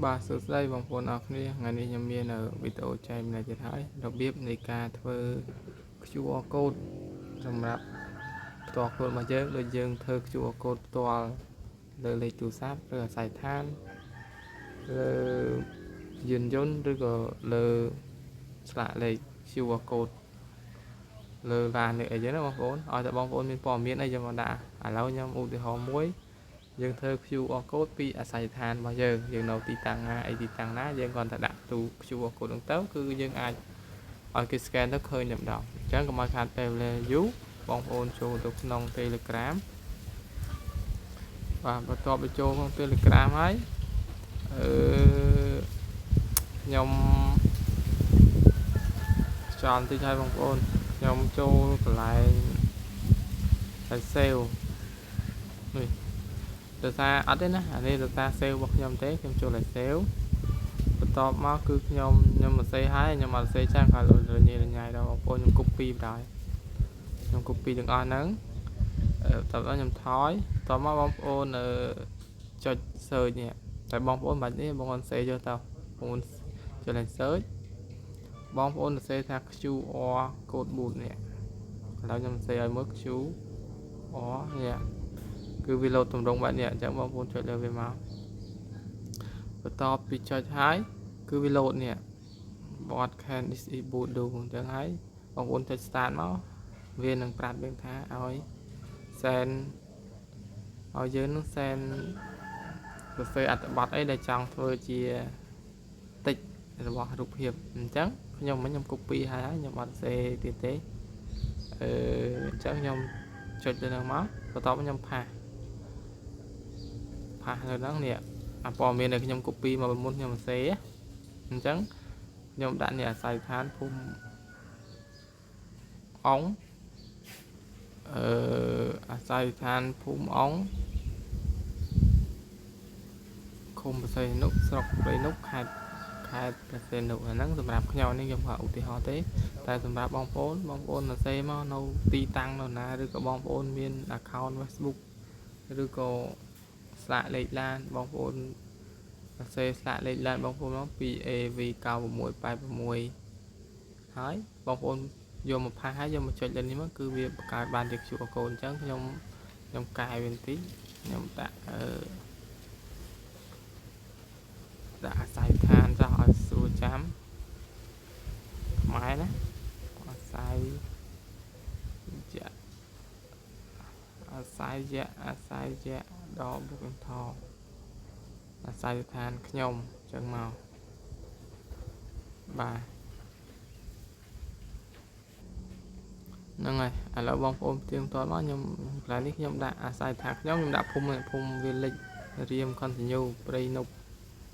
បាទសួស្តីបងប្អូនអរគ្នាថ្ងៃនេះខ្ញុំមានវីដេអូចែកម្លែកទៀតហើយរបៀបនៃការធ្វើ QR code សម្រាប់ផ្ទាល់ខ្លួនរបស់យើងដូចយើងធ្វើ QR code ផ្ទាល់លើលេខទូរស័ព្ទឬអាសយដ្ឋានលើយានយន្តឬក៏លើស្លាកលេខ QR code លើឡានលើអីចឹងណាបងប្អូនឲ្យតែបងប្អូនមានព័ត៌មានអីយកមកដាក់ឥឡូវខ្ញុំឧទាហរណ៍មួយយើងធ្វើ QR code ពីអាសយដ្ឋានរបស់យើងយើងនៅទីតាំងណាអីទីតាំងណាយើងគ្រាន់តែដាក់ទូ QR code ហ្នឹងទៅគឺយើងអាចឲ្យគេ scan ទៅឃើញតែម្ដងអញ្ចឹងកុំឲ្យខាតពេលវេលាយូរបងប្អូនចូលទៅក្នុង Telegram បាទបន្ទាប់ពីចូលក្នុង Telegram ហើយអឺខ្ញុំចោលបន្តិចហើយបងប្អូនខ្ញុំចូលកន្លែងហើយ save នេះដោយសារអត់ទេណាអានេះដោយសារ save របស់ខ្ញុំទេខ្ញុំចូលឲ្យ save បន្ទាប់មកគឺខ្ញុំខ្ញុំមកសេហើយខ្ញុំអត់សេចាំខាងរញ៉េរញ៉ៃដល់បងប្អូនខ្ញុំ copy បណ្ដោយខ្ញុំ copy ទាំងអស់ហ្នឹងបន្ទាប់មកខ្ញុំថយបន្ទាប់មកបងប្អូនចុច search នេះតែបងប្អូនបាច់នេះបងប្អូនសេយកទៅបងប្អូនចុចឡើង search បងប្អូនសរសេរថា QR code booth នេះឥឡូវខ្ញុំសរសេរឲ្យមើល QR នេះគឺវាលោតតម្រងបែបនេះអញ្ចឹងបងប្អូនចុចលើវាមកបន្ទាប់ពីចុចហើយគឺវាលោតនេះ what can this booth do អញ្ចឹងហើយបងប្អូនចុច start មកវានឹងប្រាប់យើងថាឲ្យ send ឲ្យយើងនឹង send សរសេរអត្ថបទអីដែលចង់ធ្វើជាតិចរបស់រូបភាពអញ្ចឹងខ្ញុំមិញខ្ញុំ copy ហើយខ្ញុំអត់សេទៀតទេអឺអញ្ចឹងខ្ញុំចុចទៅនឹងមកបន្ទាប់ខ្ញុំ paste paste នៅហ្នឹងនេះអាព័ត៌មានដែលខ្ញុំ copy មកពីមុនខ្ញុំសរសេរអញ្ចឹងខ្ញុំដាក់នេះអាស័យដ្ឋានភូមិអង្គអឺអាស័យដ្ឋានភូមិអង្គឃុំព្រះសីហនុស្រុកព្រៃនប់ខេត្តខេត្តព្រះសីហនុអាហ្នឹងសម្រាប់ខ្ញុំនេះខ្ញុំថាឧទាហរណ៍ទេតែសម្រាប់បងប្អូនបងប្អូនសរសេរមកនៅទីតាំងនៅណាឬក៏បងប្អូនមាន account Facebook ឬក៏ស្លាកលេខឡានបងប្អូនសរសេរស្លាកលេខឡានបងប្អូនមក 2AV9686 ហើយបងប្អូនយកមក paste ហើយយកមកចុចលើនេះមកគឺវាបង្កើតបានជា QR code អញ្ចឹងខ្ញុំខ្ញុំកែវាបន្តិចខ្ញុំដាក់អឺដាក់អាស័យដ្ឋានចោះឲ្យស្រួលចាំខ្មែរណាអាស័យយៈអាស័យយៈអាស័យយៈដល់បុកថអាស័យដ្ឋានខ្ញុំអញ្ចឹងមកបាទហ្នឹងហើយឥឡូវបងប្អូនផ្ទៀងផ្ទាត់មកខ្ញុំកន្លែងនេះខ្ញុំដាក់អាស័យដ្ឋានខ្ញុំខ្ញុំដាក់ភូមិភូមិវាលិចរៀម continue ព្រៃនប់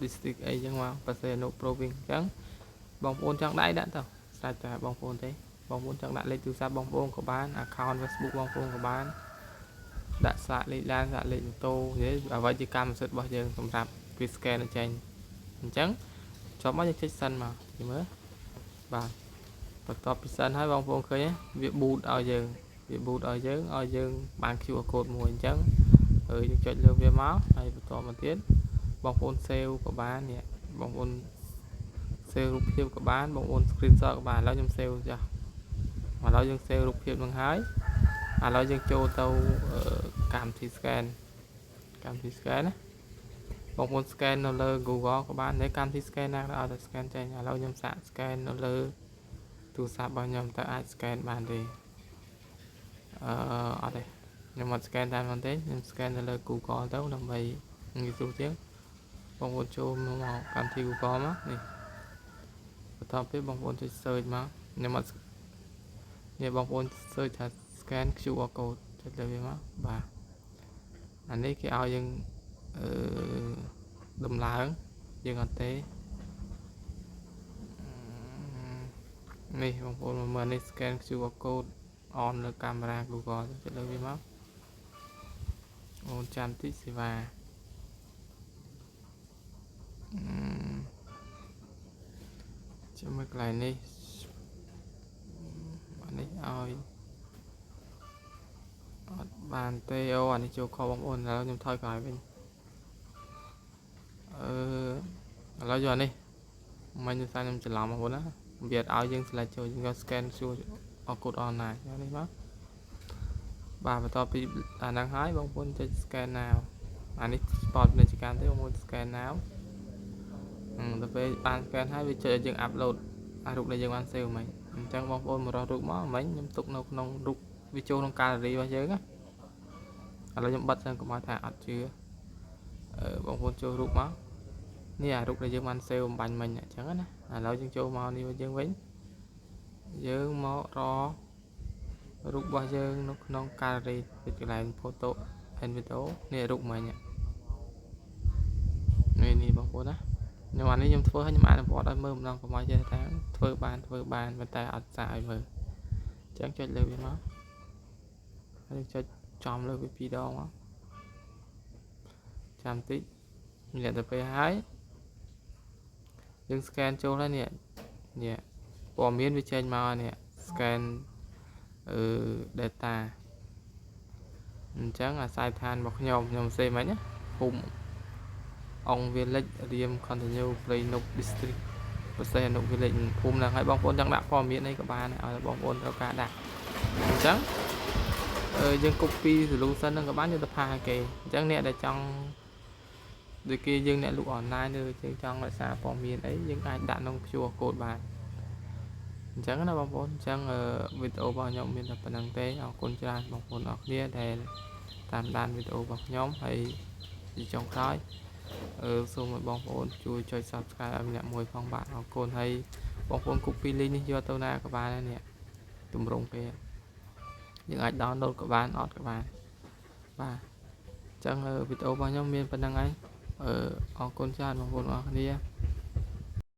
district អីចឹងមកប្រសេនុ province អញ្ចឹងបងប្អូនចង់ដាក់ដាក់ទៅស្រេចតែបងប្អូនទេបងប្អូនចង់ដាក់លេខទូរស័ព្ទបងប្អូនក៏បាន account Facebook បងប្អូនក៏បានដាក់ស្លាកលេខឡានស្លាកលេខម៉ូតូនិយាយអ្វីជាកម្មសិទ្ធិរបស់យើងសម្រាប់វា scan ចេញអញ្ចឹងចប់មកយើងចុច send មកយល់មើលបាទបន្ទាប់ពី send ហើយបងប្អូនឃើញវា boost ឲ្យយើងវា boost ឲ្យយើងឲ្យយើងបាន QR code មួយអញ្ចឹងហើយយើងចុចលើវាមកហើយបន្តមកទៀតបងប្អូន save ក៏បាននេះបងប្អូន save រូបភាពក៏បានបងប្អូន screenshot ក៏បានឥឡូវខ្ញុំ save ចាស់ឥឡូវយើង save រូបភាពនឹងហើយឥឡូវយើងចូលទៅកម្មវិធី scan កម្មវិធី scan ណាបងប្អូន scan នៅលើ Google ក៏បាននៅកម្មវិធី scan ណាក៏ឲ្យតែ scan ចេញឥឡូវខ្ញុំសាក scan នៅលើទូរស័ព្ទរបស់ខ្ញុំតើអាច scan បានទេអឺអត់ទេខ្ញុំអត់ scan តាមហ្នឹងទេខ្ញុំ scan នៅលើ Google ទៅដើម្បីងាយស្រួលជាងបងប្អូនចូលមកកម្មវិធី Google មកនេះបន្ទាប់ពីបងប្អូនចុច search មកខ្ញុំអត់នេះបងប្អូន search ថា scan QR code ចុចលើវាមកបាទអានេះគេឲ្យយើងអឺដំឡើងយើងអត់ទេនេះបងប្អូនមើលនេះ scan QR code on លើកាមេរ៉ា Google ចុចលើវាមកអូនចាំតិចសេវាអឺចាំមើលកន្លែងនេះអានេះឲ្យអត់បានទេអូអានេះចូលខបងប្អូនឥឡូវខ្ញុំថយក្រោយវិញអឺ ឥឡូវយកអានេះមិញដោយសារខ្ញុំច្រឡំបងប្អូនណាវាអត់ឲ្យយើង select ចូលយើងយក scan QR code online យកនេះមកបាទបន្ទាប់ពីអាហ្នឹងហើយបងប្អូនចុច scan now អានេះ spot ពាណិជ្ជកម្មទេបងប្អូន scan now ដល់ពេលបាន scan ហើយវាចុចឲ្យយើង upload អារូបដែលយើងបាន save មិញអញ្ចឹងបងប្អូនមករករូបមកមិញខ្ញុំទុកនៅក្នុងរូបវាចូលក្នុង gallery របស់យើងណាឥឡូវខ្ញុំបិទសិនកុំឲ្យថាអត់ជឿអឺបងប្អូនចូលរូបមកនេះអារូបដែលយើងបាន save អម្បាញ់មិញអញ្ចឹងណាឥឡូវយើងចូលមកនេះរបស់យើងវិញយើងមករករូបរបស់យើងនៅក្នុង gallery ពីកន្លែង photo and video នេះរូបមិញនេះនេះបងប្អូនណាខ្ញុំអានេះខ្ញុំធ្វើឲ្យខ្ញុំអនុវត្តឲ្យមើលម្ដងកុំឲ្យចេះថាធ្វើបានធ្វើបានប៉ុន្តែអត់សាកឲ្យមើលអញ្ចឹងចុចលើវាមកហើយចុចចំលើវាពីរដងមកចាំតិចនេះទៅពេលហើយយើង scan ចូលហើយនេះនេះព័ត៌មានវាចេញមកនេះ scan អឺ data អញ្ចឹងអាស័យដ្ឋានរបស់ខ្ញុំខ្ញុំសេមិញណាភូមិអង្គ village រៀម commune ព្រៃនប់ district ព្រះសីហនុ village ភូមិហ្នឹងហើយបងប្អូនចង់ដាក់ព័ត៌មានអីក៏បានដែរឲ្យបងប្អូនត្រូវការដាក់អញ្ចឹងអឺយើង copy solution ហ្នឹងក៏បានយកទៅផាឲ្យគេអញ្ចឹងអ្នកដែលចង់ដូចគេយើងអ្នកលក់ online ឬយើងចង់រក្សាព័ត៌មានអីយើងអាចដាក់ក្នុង QR code បានអញ្ចឹងណាបងប្អូនអញ្ចឹងវីដេអូរបស់ខ្ញុំមានតែប៉ុណ្ណឹងទេអរគុណច្រើនបងប្អូនអរគ្នាដែលតាមដានវីដេអូរបស់ខ្ញុំហើយជាចុងក្រោយអឺសូមឲ្យបងប្អូនជួយចុច Subscribe ឲ្យម្នាក់មួយផងបាទអរគុណហើយបងប្អូន copy link នេះយកទៅណាក៏បានដែរនេះទម្រង់គេយើងអាច download ក៏បានអត់ក៏បានបាទអញ្ចឹងវីដេអូរបស់ខ្ញុំមានប៉ុណ្ណឹងហើយអឺអរគុណច្រើនបងប្អូនអរគ្នា